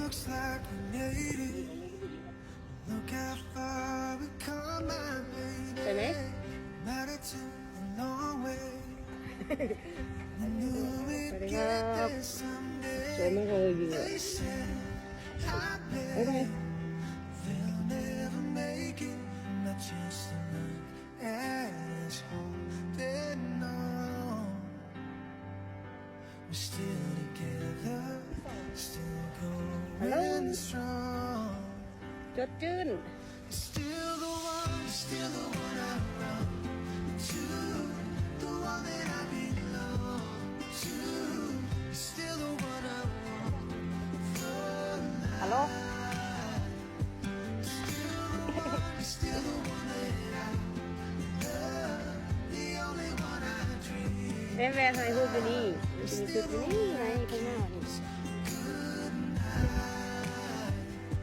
Looks like we made it. Look how far we come, my baby. ໄປໄໝ? Made it to a long way. Knew we'd get there someday. They said, I bet they'll never make it. Not just a look at us holding on. We're still together, still going strong. ຈົດຈື່ນ. Still the one, still the one I run to, the one that I belong to. Still the one I want for life. ແມ່ນໆ ຖ່າຍຮູບຢູ່ນີ້ ມັນຈະມີຈຸດຢູ່ນີ້ໄງ ຂ້າງໜ້ານີ້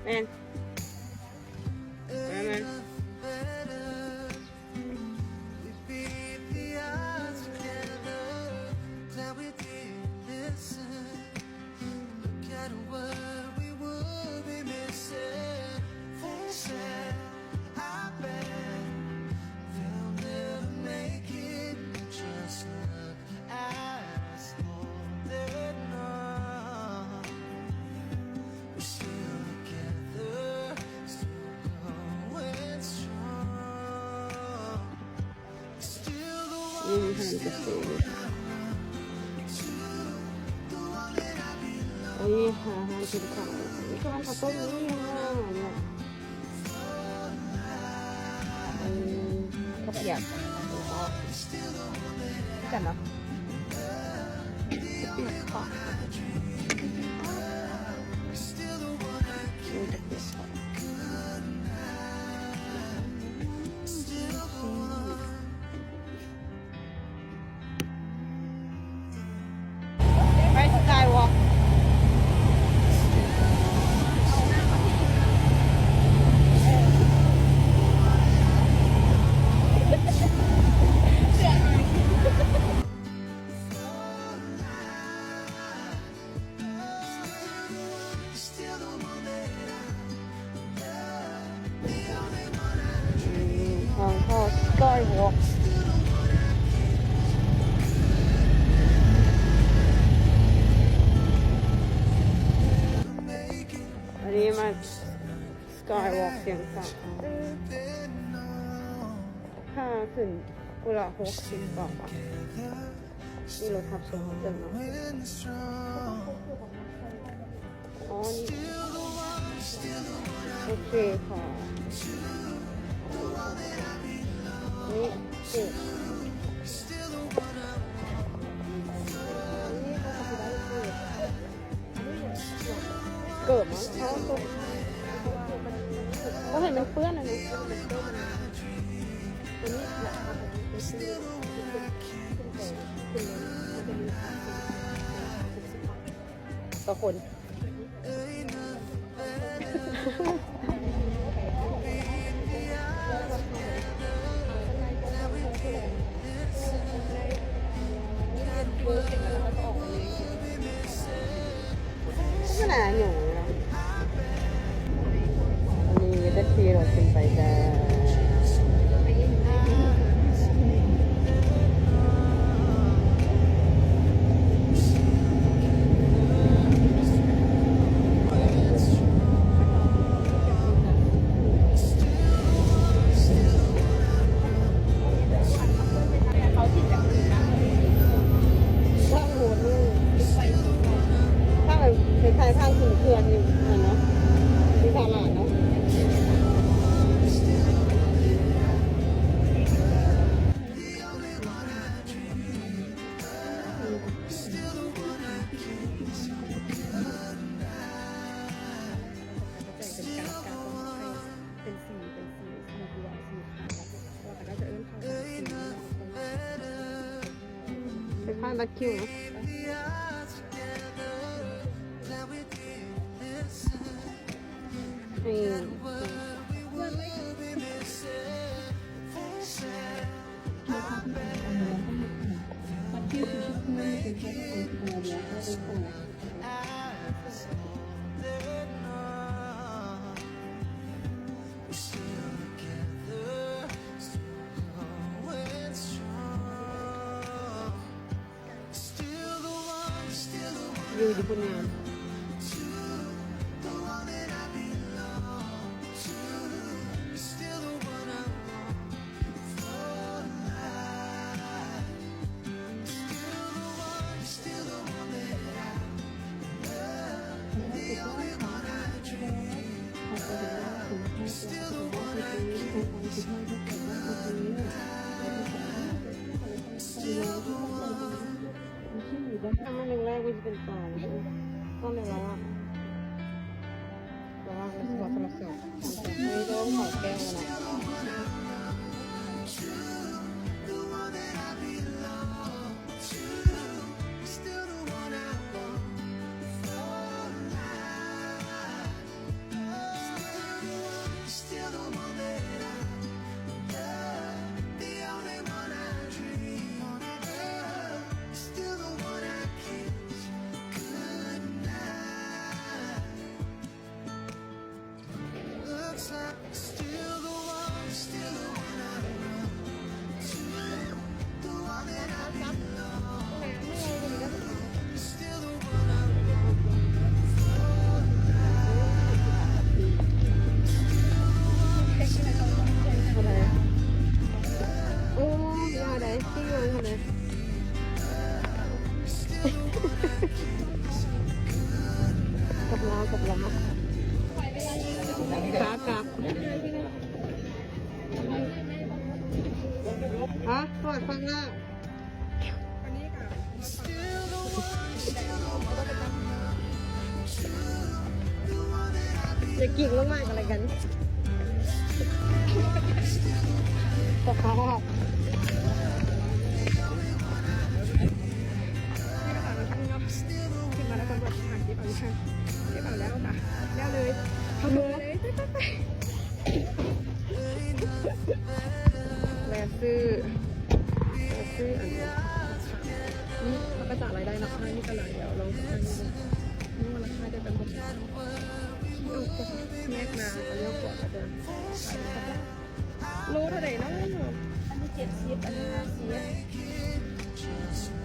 ແມ່ນ ມາໆ. Look at what we would be missing. They said, I bet they'll never make it. Just look at us holding on. We're still together, still going strong. ນີ້ ຮ້ານອາຫານກິນຂ້າວ ມີແຕ່ຮ້ານເຂົ້າຕົ້ມນີ້ ອັນ ເຂົ້າປຽກ ແລ້ວກໍ ຄືກັນເນາະ ເຂົ້າປຽກທອດ. ໄປ Skywalk. ທາງເຂົ້າ Skywalk. ອັນນີ້ມາ Skywalk ສຽງສັນ ຄ່າຂຶ້ນຜູ້ລະຫົກສິບກວ່າບາດ. ມີລົດຮັບສົ່ງເຖິງເນາະ. ອໍ ນີ້ ໂອເຄຄ່ະ. ນີ້ ເກີບມາ ເຮົາ ເຮົາເຫັນມັນເປື້ອນອັນນີ້ ຕໍ່ຄົນ. ໂຄສະນາຫຍັງເນາະ. ອັນນີ້ກໍຂີ່ລົດຂຶ້ນໄປຈ້າ. ທາງໂຫດເລີຍ ທາງ ຄ້າຍໆ ທາງຂຶ້ນເຂື່ອນນີ້ຫັ້ນເນາະ ມີຕະຫຼາດເນາະ. ຄ້າຍໆ ບັດຄິວເນາະ. ນີ້ ບັດຄິວສີຊຳພູ ເປັນແພັກເກດ ເປັນໂປຣໂມຊັນ. ຢູ່ພຸ້ນງາມ. ໂອ້ ຢ່າໄດ໋ ຊິລົງຫັ້ນນະ. ກັບລາວ ກັບລາວ ຂາກັບ ຮະ ຮອດຝັ່ງແລ້ວ. ຢ່າກິ້ງລົງມາກໍແລ້ວກັນ ຕະຄອກ. ຂຶ້ນມາແລ້ວ ຕຳຫຼວດຫາເກັບເອົາຢູ່ຫັ້ນ ເກັບເອົາແລ້ວກະແລ້ວເລີຍ ເຂົ້າຕົວເລີຍ ໄປໆໆ. ແລະຊື້ ແລະຊື້ອັນນີ້ ນີ້ເຮົາກະຈະລາຍໄດ້ເນາະ ອັນນີ້ກະຫຼາຍແລ້ວ ລອງສັກໜ້ອຍໜຶ່ງ ນີ້ວ່າລາຄາດຽວກັນບໍ່ ແຍກມາກະລອກກວ່າກະເດີມ. ໂລເທົ່າໃດເນາະ? ອັນນີ້ເຈັດສິບ ອັນນີ້ຫ້າສິບ.